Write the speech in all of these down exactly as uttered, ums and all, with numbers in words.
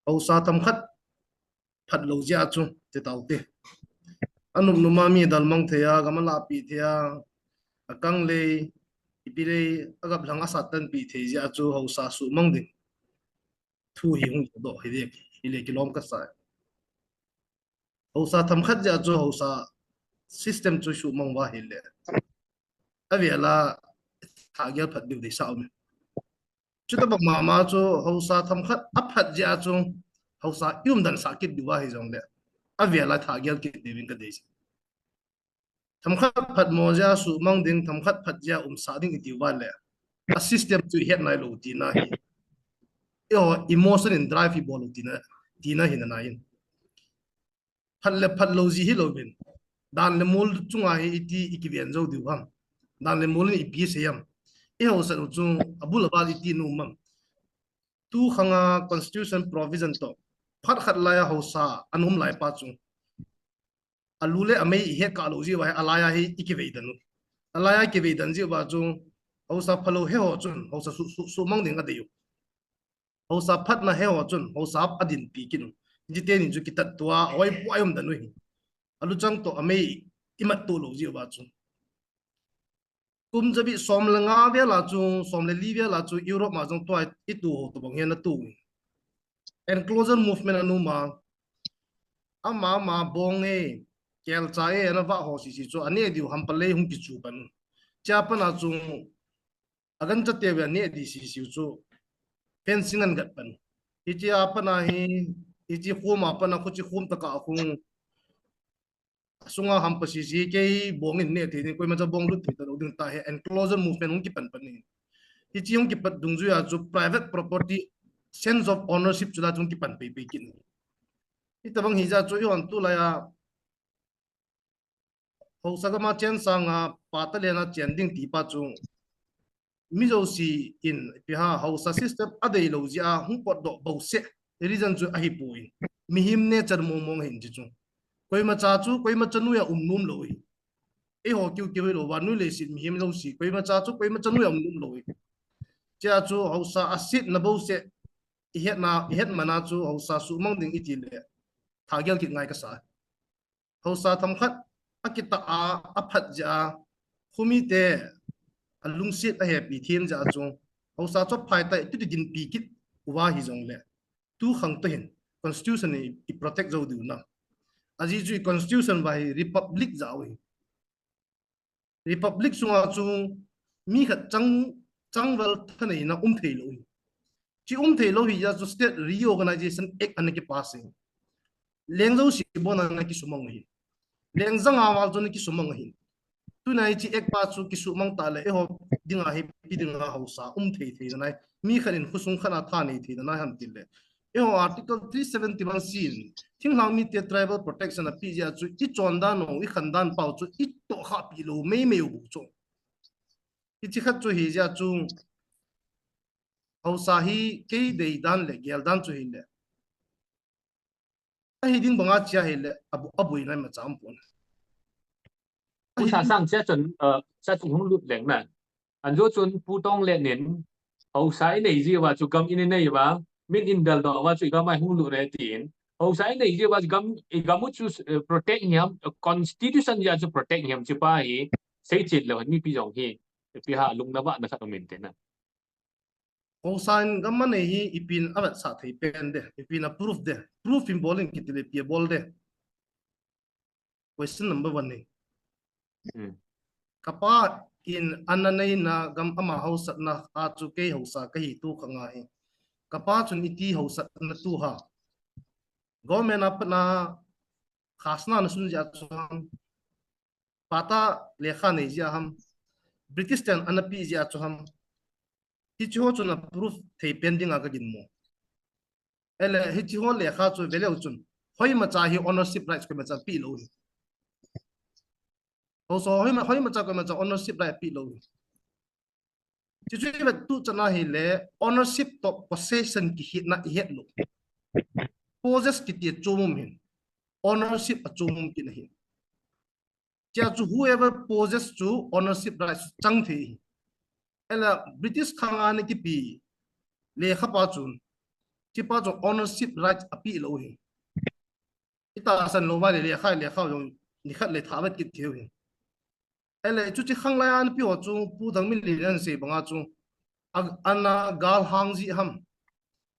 Haosa themkhat phat lou jeh a chu, ti tau te. Anum numa mi dalmang thei a, gam alahpeh thei a, akang lei, ipi lei, agap lhang asat tanpeh thei jeh a chu, haosa suhmang ding thu hi hung doh hi ding, hile kilom kasa. Haosa themkhat jeh a chu, haosa system chu suhmang uva hile, avel a thagel phat diu deisah um. Chutabang mama chu haosa themkhat aphat jeh a chu, haosa i umdan sah kit diu ahi jongle, avel a thagel kit diuvin kadeisah. Themkhat phat mo jeh a suhmang ding, themkhat phat jeh a umsah ding iti uva le, a system chu ihet nailou tina hi, eiho emotion in drive ibol lou tina, tina hi nanai in. Phat le phat lou jeh hilouvin, dan le mol chunga hi iti ikiven jou diu ham, dan le mol in ipi sei ham, i haosa u chu abul abal iti nom ham. Tu khanga constitution provision toh, phat khat laiya haosa anom lai pa chu, alu le amei ihet kah lou jeh uva hi, alaiya hi ikivei dan u. Alaiya ikivei dan jeh uva chu, haosa phalou heho chun haosa suh, suh, suhmang ding adei u. Haosa phatna heho chun haosa adinpi kit u. Hiche teni chu kitat tua, ahoi pua i umdan u hi. Aluchang toh amei imat to lou jeh uva chu, kum jabi som le nga vel a chu, som le li vel a chu Europe ma jong tua itu ho tobang hi ana tu. Enclosure movement anom a, ama ama bong e, kelcha e, ana vah ho sisi chu aneh diu hampal lei hung kichu pan. Chea pat a chu agancha teu aneh di sisi chu fencing ahin gat pan. Hichea pat a hi, hiche khom a pat a, khuche khom tah a khu asunga hampa sisi kei bong in neh thei ding, koimacha bong lut thei talou ding tia hi enclosure movement hung kipan pan in. Hiche hung kipat dungjuia chu private property, sense of ownership chu la chu hung kipan pei pei kit in. Hitobang hijeh a chu eihon tulaiya haosa gam a chen sanga pata lena chen ding ti pa chu mi jouse in ipi ham, haosa system adei lou jeh a hung potdoh bouseh reason chu ahipoi. Mihem nature mong mong ahin ti chu. Koimacha chu koimacha noiya um nom lou ahi. Eiho kiu kiu hilou, vannoi leiset mihem jouse, koimacha chu koimacha noiya um nom lou ahi. Chea chu haosa asetna bouseh ihetna, ihet man a chu haosa suhmang ding iti le, thagel kit ngai kasa. Haosa themkhat akitah a, aphat jeh a, khomite alungset ahepi them jeh a chu, haosa chu aphai tah a iti dinpi kit uva hijongle, tu khang toh hin constitution in i, i protect jou diu na. Ajeh chu i constitution uva hi republic jeh u ahi. Republic sunga chu mi khat chang, changval thaneina um thei lou ahi. Hiche um thei lou hijeh a chu State Reorganization Act ana kipass in. Leng jouse bon a ana kisumang ahi. Leng janga val chu ana kisumang ahi. Tuna hiche Act pa chu kisumang tah le, eiho dinga hi ipi dinga haosa um thei thei nanai, mi khat in khosung khat a thanei thei nanai ham tile, eiho Article three seventy-one C in thinglhang mite tribal protection apeh jeh a chu, i chondan u, i khandan pau chu i tohkhah peh lou mei mei u bou chu. Hiche khat chu hijeh a chu, haosa hi kei deidan le geldan chu hile, ahi ding banga chia hile, abu, abuina imacha umpon. Pu Sasang, chia chun, uh, chia chun hung lut leng na. Anjo chun Pu Tonglen in, haosa inei jeh uva chu gam inei uva, min in deldoh uva chu igam a hung lut re tin. Haosa inei jeh uva gam, igam u chu, uh, protect hiham, uh, constitution jeh a chu protect hiham chu pa hi, seichen leu hen mipi jong hi, ipi ham lungna vahna khat um inte na. Haosa in gam anei hi ipin avetsah thei pen de, ipin a proof de, proof in bol in kiti le ipi abol de. Question number one ni. Hmm. Kapa in ana neina gam ama haosatna a chu kei haosa kahi tu khang ahi. Kapa chun iti haosatna tu ham. Government a pat a khajna ana sun jeh a chu ham. Patta lekha nei jeh a ham. British ten ana pe jeh a chu ham. Hiche ho chun a proof thei pen dinga ka ginmo. Ele hiche ho lekha chu veleu chun, hoimacha hi ownership rights koimacha pe lou hi. Ho so hoima, hoimacha koimacha ownership right pe lou hi. Hiche chu ivet tu chan a hile ownership toh possession kihetna ihet lou. Possess kiti a chom um hin. Ownership a chom um kit ahi. Chea chu whoever possess chu ownership rights chang thei hi. Ele British khang a ana kipe lekha pa chun, Chupa chu ownership right ape lou hi. Itahsan lou va le lekha, lekha jong nikhat le tha vet kit thei u hi. Ele chuche khanglai a ana pe ho chu Pu Thangminlen in asei banga chu a, ana galhang ji ham.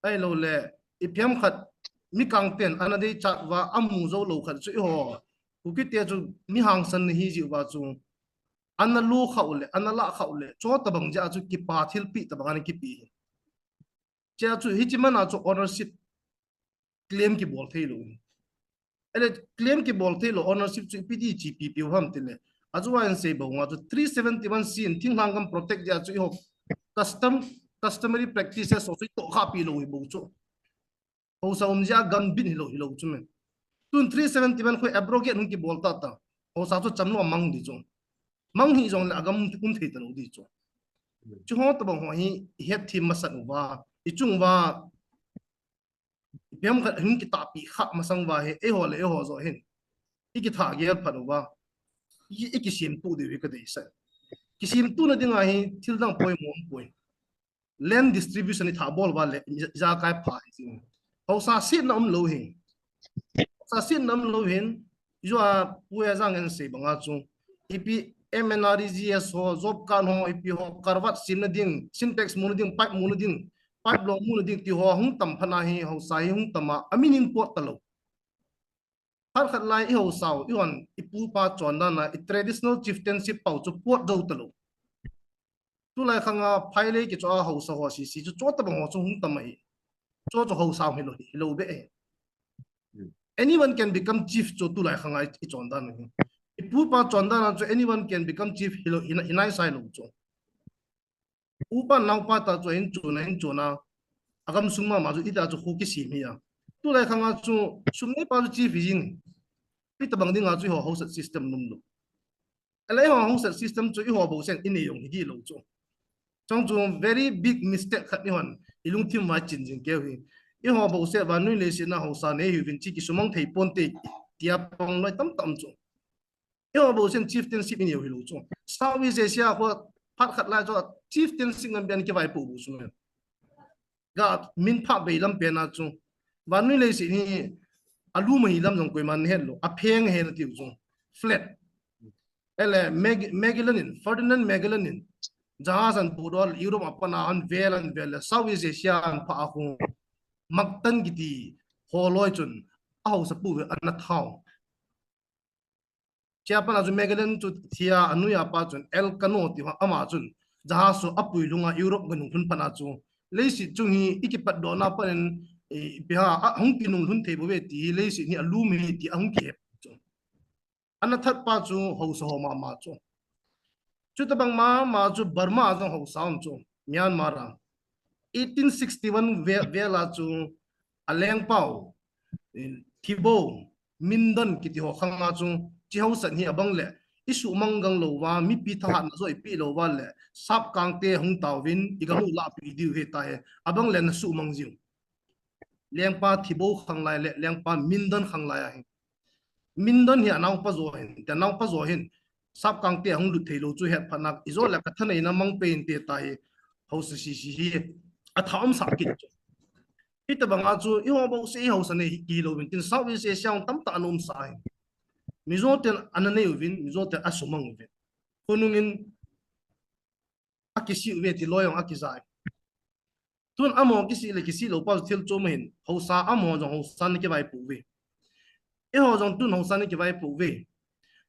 Ahilou le, ipi ham khat, mi kangten ana deichat uva amu jou lou khat chu eiho Kuki te chu mi hangsan ana hi ji uva chu, ana lo khah u le, ana lah khah u le, chutabang jeh a chu kipa thilpeh tabang ana kipe hi. Chea chu hiche man a chu ownership claim kibol thei lou. Ele claim kibol thei lou ownership chu ipi ti chepi piu ham tile, achu a in sei banga chu three seventy-one C in thinglhang gam protect dia chu eiho custom, customary practices ho chu itoh khah pi lou hi bou chu. Haosa um jeh a gambit hilou, hilou chu me. Tun three seventy-one khu abrogate hung kibol tata, haosa chu chamlou a mang di chu. Mang hih jongle agam um thei talou di chu. Chuho tabang ho hi ihet them masat uva, ichung uva ipi ham khat hung kitahpi khah masang uva hi, eiho le eiho joh hin ikitha gel phat uva, i, ikisemtuh diu hi kadeisah. Kisemtuhna dinga hi thil dang poimo umpoi. Land distribution itha bol uva le, i, ijakai pha hi jing. Haosa setna umlou hi. Haosa setna umlou hin, ijou a Pu Ejang in asei banga chu, ipi M N R E G S ho, job card ho, ipi ho, culvert semna ding, Sintex muna ding, pipe muna ding, pipe lou muna ding, ti ho hung tam phat a hi, haosa hi hung tam a, amin in pot talou. Phat khat lai i haosa u, eihon, ipu ipa chondan a, i traditional chieftainship pau chu pot jou talou. Tulai khang a phailei kichoh a haosa ho sese chu, chutabang ho chu hung tam ahi. Chu chu haosa u hilou, hilou beh ahi. Hmm. Anyone can become chief chu tulai khang a i, ichondan ahi. Ipu ipa chondan a chu anyone can become chief hilou, hina, hinai sai lou chu. Upa naopa ta chu ahin chon, ahin chon a, agam sung mama chu ita chu khu kisem hi a. Tulai khang a chu sum neipa chu chief hi jing. Itabang dinga chu eiho haosat system umlou. Ahile eiho haosat system chu eiho bou sen inei jong hi gilou chu. Chong chu very big mistake khat eihon ilungthim uva chin jing keu hi. Eiho bou sen vannoi leiset a haosa nei hiuvin chi kisumang thei ponte tia pang loi tamtah um chu. Eiho bou sen chieftainship inei u hilou chu. Southeast Asia khu phat khat lai chu chieftainship ngam ben kivaipoh bou chu me. Ga min pha bei lam pen a chu. Vannoi leiset hi alum ahi lam jong koiman hetlou. Apheng ahi nati u chu. Flat. Ele Mag-, Magellan in, Ferdinand Magellan in, jahaj ahin pudoh a Europe a pat a ahin vel, ahin vel le Southeast Asia ahin phah a khu, Mactan kiti holoi chun ahaosapu ve ana thau. Chea pat a chu Magellan chu thi a, anoi a pa chun Elcano ti ho ama chun jahaj chu apui lhung a Europe ga nung lhun phat a chu, leiset chung hi ikipatdoh na pat in, eh, ipi ham, ahung kinung lhun thei bou ve ti hi, leiset hi alum ahi ti ahung kihe chu. Ana that pa chu haosa ho mama chu. Chutabang mama chu Burma a jong haosa um chu, Myanmar a. Eighteen sixty-one ve-, vel a chu alengpau, eh, Thibaw, Mindan kiti ho khang a chu, chi haosat hi abang le, isuhmang gang lou uva, mipi thahatna joh ipeh lou uva le, Sapkangte hung tauvin, igam u lahpeh diu ahi tahi, abang le nasuhmang jiu. Lengpa Thibaw khanglai le, lengpa Mindan khanglai ahi. Mindan hi anaopa jo ahin, tia naopa jo ahin, Sapkangte ahung lut thei lou chu het phat a, ijou le kathaneina mang peh inte tahi, haosa sese hi, atha umsah kit chu. Hitabang a chu, eiho bou sen i haosa nei hilou vin tin, Southeast Asia a tamtah ana umsa ahi. Mizo ten ana nei uvin, Mizo ten asumang uvin. Khonung in, akisih uve ti loi jong akija e. Tun amaho kisih le kisih lou pa chu thil chom ahin, haosa amaho jong haosa ana kivaipoh uve. Eiho jong tun haosa ana kivaipoh uve.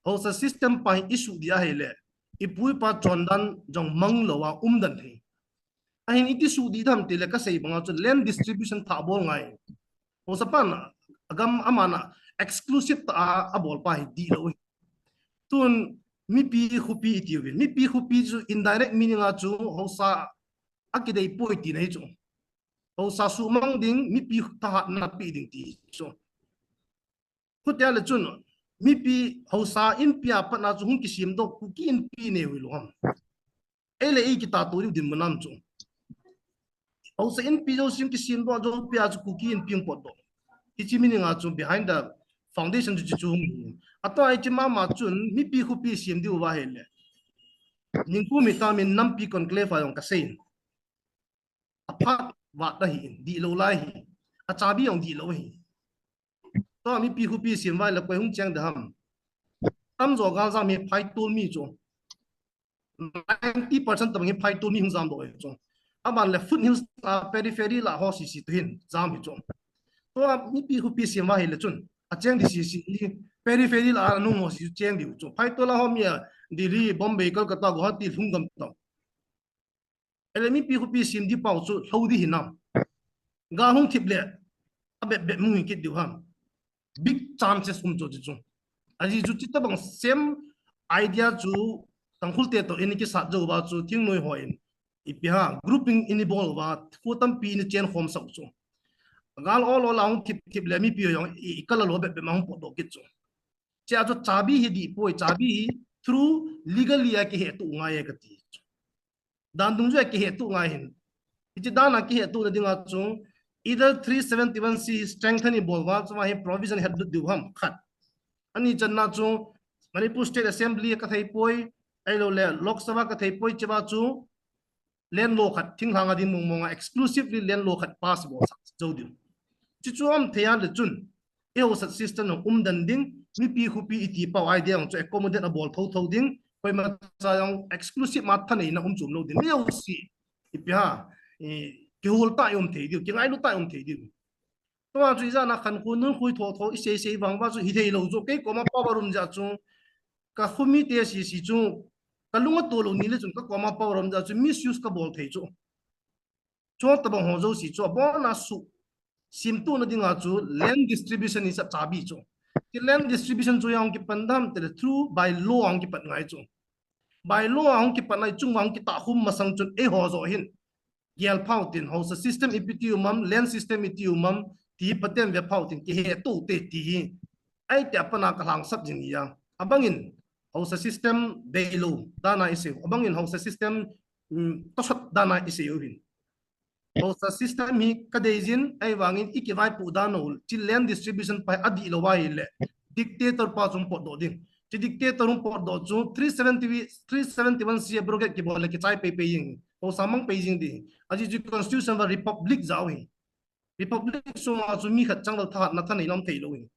Haosa system pa hi isuh di ahile, ipu ipa chondan jong mang lou a um den thei. Ahin iti suh di dem tile kasei banga chu land distribution tha bol ngai. Haosa pan agam aman a exclusive tah a abol pa hi dihlou hi. Tun mipi khopi iti uvin. Mipi khopi chu indirect meaning a chu haosa akidei poi tina hi chu. Haosa suhmang ding, mipi thahatna pe ding ti chu. Khutia le chun, mipi haosa inpi a pat a chu hung kisemdoh Kuki Inpi nei hilou ham. Ei le ei kitahto diu dinmun aum chu. Haosa inpi jouse hung kisemdoh, jouse pi a chu Kuki Inpi hung potdoh. Hiche meaning a chu behind the foundation chu, chu, chu hung hi. Atua hiche mama chun mipi khopi sem diu va ahile, ningkum hitam in nampi conclave a jong kasei in. Aphat vat ahi in, dihlou lai hi. Achabi jong dihlou ahi. Tua mipi khopi sem uva ahile koi hung cheng ding ham. Tamjo galjam hi phaitol mi chu. Ninety percent tobang hi phaitol mi hung jamdoh ahi chu. Aban le foothills a periphery lah ho sese toh hin jam hi chu. Tua mipi khopi sem uva ahile chun acheng ding sese hi periphery lah a nung ho sese cheng ding chu. Phaitol a ho mi a Delhi, Bombay, Kolkata, Guwahati lhung gam toh. Ahile mipi khopi sem ding pau chu lhou ding hinam. Gal hung thip le abep bep hung hi kit diu ham. Big chances um chu chu. Ajeh chu chutobang same idea chu Tangkhul te toh eini kisat jou uva chu thingnoi hon ipi ham grouping eini bol uva kho tampi eini chen khom sah u chu. Gal ol ol a hung thip thip le mipi ho jong i, i kala lou bep bep ma hung potdoh kit chu. Chea chu chabi hi dih poi, chabi hi through legally a kihettoh ngai e kati chu. Dan dungjuia kihettoh ngai hin. Hiche dan a kihettohna dinga chu either three seventy-one C strengthen ibol uva chu ma hi provision hetlut diu ham khat. Ani channa chu Manipur State Assembly a kathei poi, ahilou le Lok Sabha kathei poi chea chu land law khat thinglhang a ding mong mong a exclusively land law khat pass bol sah jou diu. Chuchu um thei a le chun, eiho sat system jong um den ding, mipi khopi iti pau idea jong chu accommodate abol thotho ding, koima cha jong exclusive ma thaneina um chom lou ding. Mi jouse, ipi ham, i, kihol tah a um thei diu, kingailu tah a um thei diu. Tua chu ijat a khankho nunkho thotho isei sei vang uva chu hithei lou chu, kei koma power um jeh chu, ka khomite sese chu, ka lung atoh lou ni le chun ka koma power um jeh chu misuse kabol thei chu. Chutobang ho jouse chu abon a suh semtohna dinga chu land distribution is a chabi chu. Hiche land distribution chu ahung kipan ding ham tile through by law ahung kipan ngai chu. By law ahung kipan ngai chung uva ahung kitahkhum masang chun eiho joh hin gel phau tin haosa system ipi ti um am, land system iti um am ti paten ve phau tin kihetto te ti hi. Ahi tia pat a kalhangsap jing ahi. Abangin haosa system deilou dan a isei u. Abangin haosa system, um, tosot dan a isei u hin. Haosa system hi kadei jin, ahivangin ikivaipoh dan u, hiche land distribution pa adihlou ahile dictator pa chu hung potdoh ding. Hiche dictator hung potdoh chu three seventy, three seventy-one C abrogate kibol le kichai pei pei jing. Haosa mang pei jing ding. Ajeh chu constitution uva republic jao hi. Republic sunga chu mi khat changlou thahatna thaneina um theilou hi.